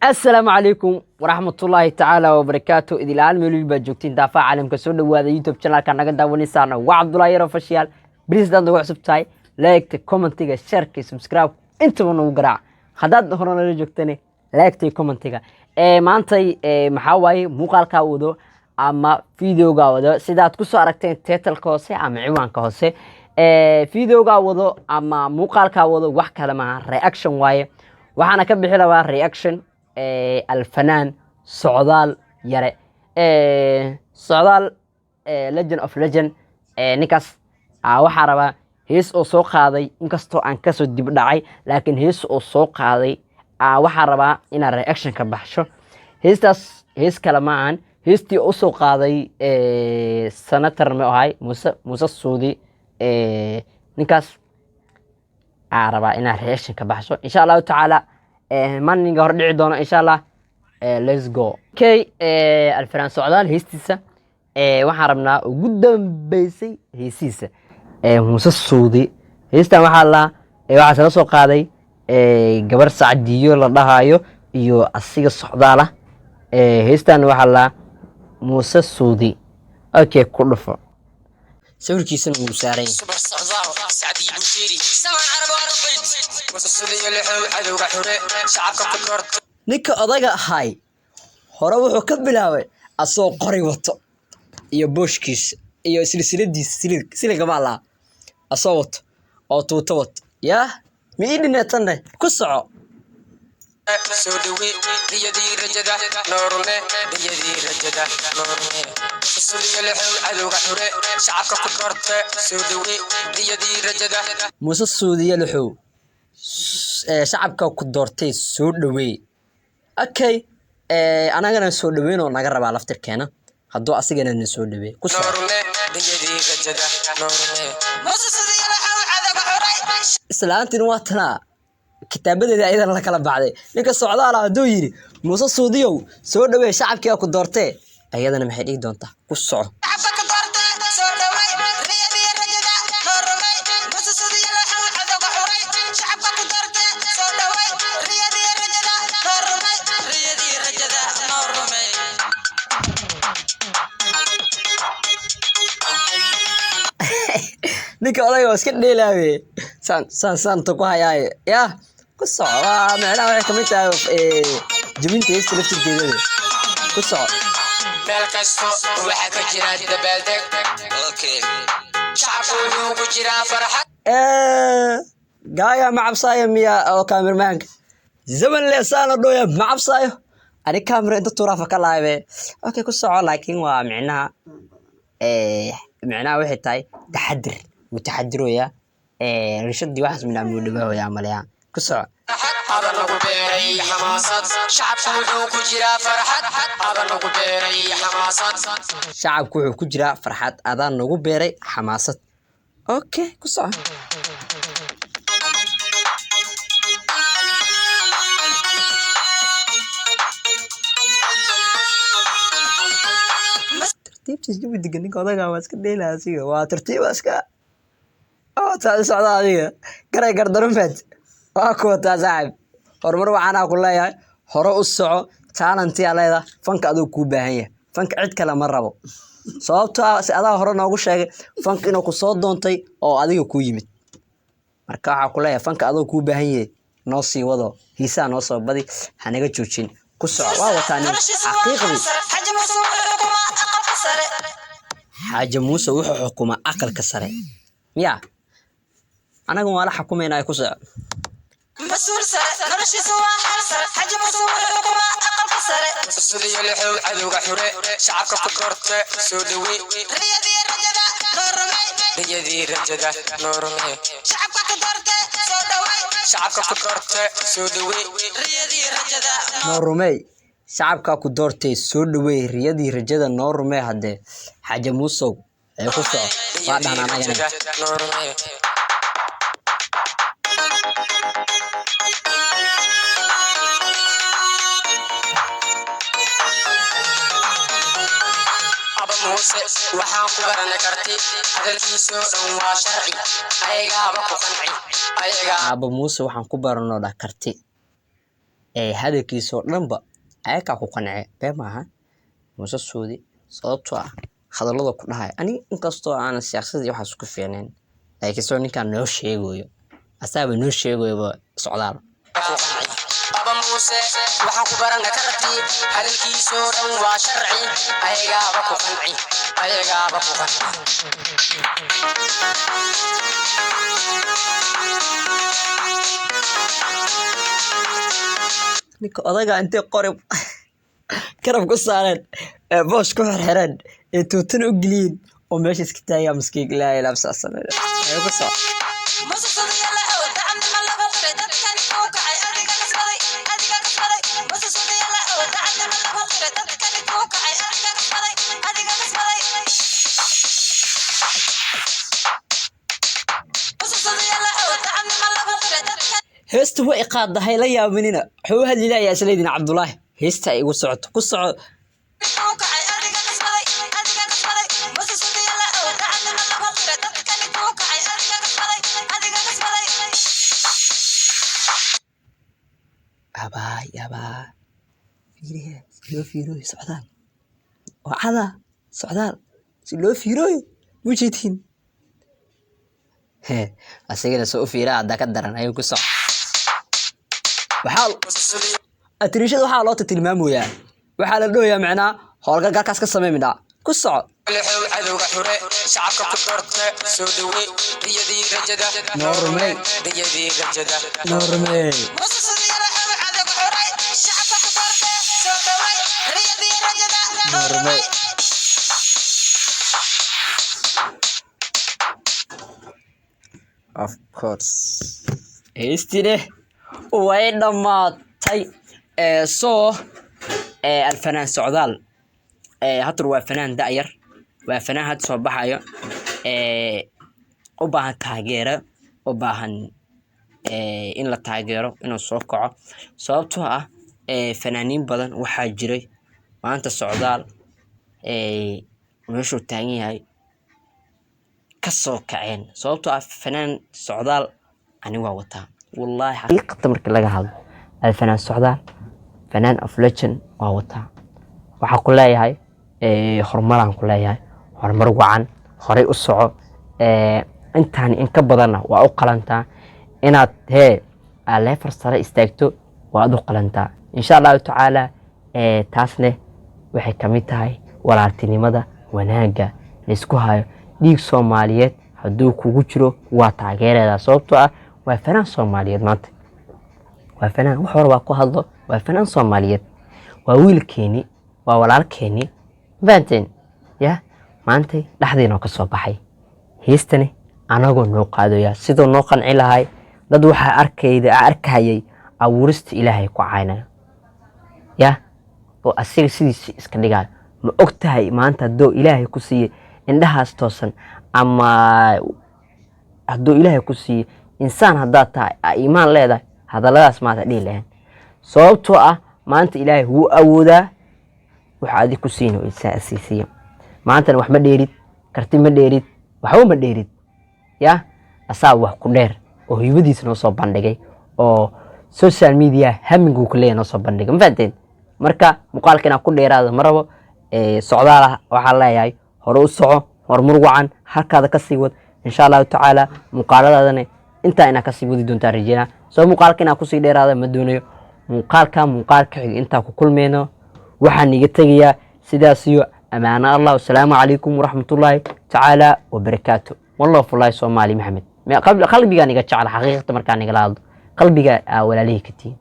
Asalaamu calaykum waraxmatullaahi tacaala wabarakaatu. Idilaal meelul baad joogtiin daafaha caalamka, soo dhawaada YouTube channelka naga daawanaysaana waa Cabdullaahi Yaro Official. Please, hadaad nagu cusub tahay, like, commentiga, shareka, subscribe intaba nagu garaac. Haddaad hore nala joogtane, like commentiga. Maantay maxaa waaye muuqaalkaa wado ama videogaa wado? Sidaad kusoo aragteen titleka hoose ama ciwaanka hoose, videogaa wado ama muuqaalkaa wado wax kale maaha, reaction waaye. Waxaana ka bixi rabaa reaction Alfanaan Socdaal Yare. Socdaal, legend of legend. Ninkaas waxaa rabaa hees oo soo qaaday, inkastoo aan kasoo dib dhacay, laakiin hees oo soo qaaday waxaa rabaa inaan reaction ka baxsho. Heestaas hees kale ma ahan, heestii usoo qaaday senator ma ahay, Muuse Suudi. Ninkaas aa rabaa inaan reaction ka baxsho, insha Allahu tacaala. Maninga hor dhici doono, insha Allah. Let's go. Okay, Alfanaan Socdaal heestiisa waxaan rabnaa ugu dambeysay heesihiisa Muuse Suudi. Heestan waxaa la waxaa sala soo qaaday gabar Sacdiyo la dhahayo iyo asiga Socdaalah. Heestan waxaa la Muuse Suudi. Okay, ku dhufo. Sawirkiisana wuu saaran yahay. Subar Socdaal, Sacdiyo Bushiiri, Saman Carab Arbayd, Mususudiyo Lixow, cadowga xure, shacabka ku doorta. Ninka odaga ahay hore wuxuu ka bilaabay asoo qori wato iyo booshkiisa iyo silsiladiisa, siliga maa laha, asoo wato oo tuuto wato. Yaa ma ii dhineetanne? Ku soco. Soo dhawey riyadii rajada noorume, riyadii rajada noorume. Mususudiyo Lixow, cadowga xure, shacabka ku doorta, soo dhawey riyadii rajada. Muuse Suudiye Lixow, shacabka ku doortay soo dhaweey. Okay, anagana soo dhaweynoo naga rabaa laftirkeena hadduu asigana na soo dhaweey. Ku soco. Noorume riyadii rajada noorume. Islaantina waa tanaa, kitaabadeeda ayadana la kala baxday. Ninka Socdaala hadduu yidhi "Muuse Suudiyow, soo dhaweey shacabkii ku doortee," ayadana maxay dhihi doontaa? Ku soco. Shacabka ku doorta, soo dhawey riyadii rajada noorume. Muuse Suudiyo Lixow, cadowga xuray, shacabka ku doorta, soo dhawey riyadii rajada noorume, riyadii rajada noorume. Ninka odayga waa iska dheelaawe, saan saan saanta ku hayaaye. Yaa ku soco. Waa micnaha waxay kamid tahay jebinta heesta laftirkeedada. Ku soco. Meel kasto waxaa ka jira dabaaldeg. Shacabku wuxuu ku jiraa farxad. Gaaya ma cabsaayo miya oo kaamirmaanka zaman leesaana dhooya ma cabsaayo? Ani kaamira inta tuuraafa ka laabe. Okay, ku soco. Laakiin waa micnaha micnaha waxay tahay taxadir, wuu taxadiroyaa rishadii waxaas minaa muu dhawaahoyaa maleya. Ku soco. Adan lagu beeray xamaasad, shacabku wuxuu ku jiraa farxad, adan lagu beeray xamaasad. Shacabku wuxuu ku jiraa farxad, adaan nagu beeray xamaasad. Okay, ku soco. Tartiibtiis jawi degan. Ninka odaga waa iska dheelaya asiga, waa tartiib, waa iska taa socda. Adiga garay gardarumeed waa ku wataa. Saaxib, horumar waxaanaa ku leeyahay, hore u soco. Talentia leedahay, fanka aduu kuu baahan yahay, fanka cid kale ma rabo, sababtoo ah si adaa hore noogu sheegay fanka inuu ku soo doontay oo adiga kuu yimid. Marka waxaa ku leeyahay, fanka adoo kuu baahan yahay, noo sii wado hiisaha, noo soo badi, hanaga joojin. Ku soco, waa wataa nin xaqiiqdii. Xaji Muuse wuxuu xukumaa aqalka sare. Xaaji Muuse wuxuu xukumaa aqalka sare miya? Anaga waa la xukumaynaa. Ku soco. Mas-uul sare, noloshiisu waa xal sare. Xaji Muuse wuxuu xukumaa aqalka sare. Mususudiyo Lixow, cadowga xure, shacabka ku doorta, soo dhawey riyadii rajada noorume, riyadii rajada noorume. Shacabka ku doorta, soo dhawey, shacabka ku doorta, soo dhawey riyadii rajada. Noo rumey, shacabkaa ku doortay, soo dhaweey riyadii rajada, noo rumey. Haddee Xaaji Muusow ee ku soco, waa dhahan anagana. Noorume. Aba Muuse waxaan ku baranay karti, hadalkiisoo dhan waa sharci, ayagaaba ku qanci ayagaa. Aaba Muuse waxaan ku baranoo dhah karti. Ee hadalkiisa oo dhanba ayakaa ku qancee, been maaha Muuse Suudi, sababtoo ah hadallada ku dhahay. Ani inkastoo aanan siyaasadii waxaas ku fiicnayn, laakiin soo ninkaan noo sheegayo, asaaba noo sheegayoba Socdaal. Aba Muuse waxaan ku barana karti, hadalkiisoo dhan waa sharci, ayagaaba ku qanci, ayagaaba ku qanci. Ninka odaga intay qori karab ku saareen ee boosh ku xirxireen ee tuutana u geliyeen oo meesha iska taagaa, maskiin ilaahay ilaabsaasana ku soco. Muuse Suudiyalahow, dacadnimo lagu qiray, dadkani kuu kacay, adiga kasbaday, adiga kasbaday. Muuse Suudiyalahow, dacadnimo lagu qiray, dadkani kuu kacay, adiga kasbaday, adiga kasbaday. Muuse Suudiyalahow, dacadnimo lagu qiray, dadkani Heesta way qaadahay, la yaabinina wuxuu u hadli lahayaa isleydin Cabdulaahi. Heesta ay igu socoto, ku soco. kuu kacay, adiga kasbaday, adiga kasbaday. Muuse Suudiyalahow, dacadnimo lagu qiray, dadkani kuu kacay, adiga kasbaday, adiga kasbaday. Abaay abaa, fiirihe si loo fiirooyo Socdaal oo cada Socdaal si loo fiirooyo mujeedtiin. He asigana soo u fiiraa haddaa ka daran ayuu ku soco. Waxaa atirishada waxaa loo tilmaamoyaa, waxaa la dhohayaa macnaa howlgal galkaas ka samey midhaa ku soco. Lixow cadowga xure, shacabka ku doorte soo dhawe, riyadii rajada Noo rumey. Riyadii rajada. Noo rumey. Muuse Suudiyalahow, cadowga xure, shacabka ku doorte soo dhawe, riyadii rajada noo Rumey. rumey. Of course, heystine way dhammaatay. Ee soo ee alfanaan Socdaal, ee hatur waa fanaan da'yar, waa fanaan had soo baxayo, ee u baahan taageero, u baahan ee in la taageero inuu soo kaco, sababtoo ah ee fanaaniin badan waxaa jiray. Maanta Socdaal ee meeshuu taagan yahay ka soo kaceen, sababtoo ah fanaan Socdaal ani waa wataa, wallahi xaqiiqata marka laga hadlo alfanaan Socdaal, fanaan of legend waa wataa. Waxaa ku leeyahay horumaraan ku leeyahay, horumar wacan, horay u soco. Intaan in ka badanna waa u qalantaa inaad hee aa leefar sare istaagto, waad u qalantaa insha Allahu tacaala. Taasne waxay kamid tahay walaaltinimada, wanaagga laysku hayo. Dhiig Soomaaliyeed hadduu kugu jiro waa taageereeda, sababtoo ah waa fanaan Soomaaliyeed. Maanta waa fanaan, wax hore waa ku hadlo, waa fanaan Soomaaliyeed, waa wiilkeeni, waa walaalkeeni, mafahanteen ya. Maantay dhexdiinoo ka soo baxay heestani anagoo noo qaadaya sidoo noo qanci lahay. Dad waxaa arkayda arkayay abuurista Ilaahay ku caynaya ya oo asiga sidiisa iska dhigayo. Ma og tahay maanta hadduu Ilaahay ku siiyey indhahaas toosan ama hadduu Ilaahay ku siiyey insaan haddaad tahay aa iimaan leedahay, hadalladaas maanta dhihi lahayn, sababtoo ah maanta Ilaahay wuu awoodaa waxa adig ku siin oo siisiiyo. Maantana wax ma dheerid, karti ma dheerid, waxba ma dheerid ya. Asaa wax ku dheer oo hibadiisa noo soo bandhigay oo social media hamiguu ku leeyahay noo soo bandhigay, ma fahanteen? Marka muuqaalka inaan ku dheeraado ma rabo. Socdaal waxaa leeyahay hore u soco, horumar wacan, halkaada ka sii wad insha Allahu tacaala. Muuqaaladaadana intaa inaa kasii wadi doontaa rajeynaa. Soo muuqaalka inaan kusii dheeraada ma doonayo. Muuqaalka muuqaalka xiga intaa ku kulmeyno, waxaan iga tegayaa sidaas iyo amaano Allah. Wasalaamu calaykum waraxmatullaahi tacaala wabarakaatu. Wallah fullahi Soomaali Maxamed, qalbigaan iga jecla xaqiiqata markaan igala hadlo, qalbiga aa walaalihii ka tihiin.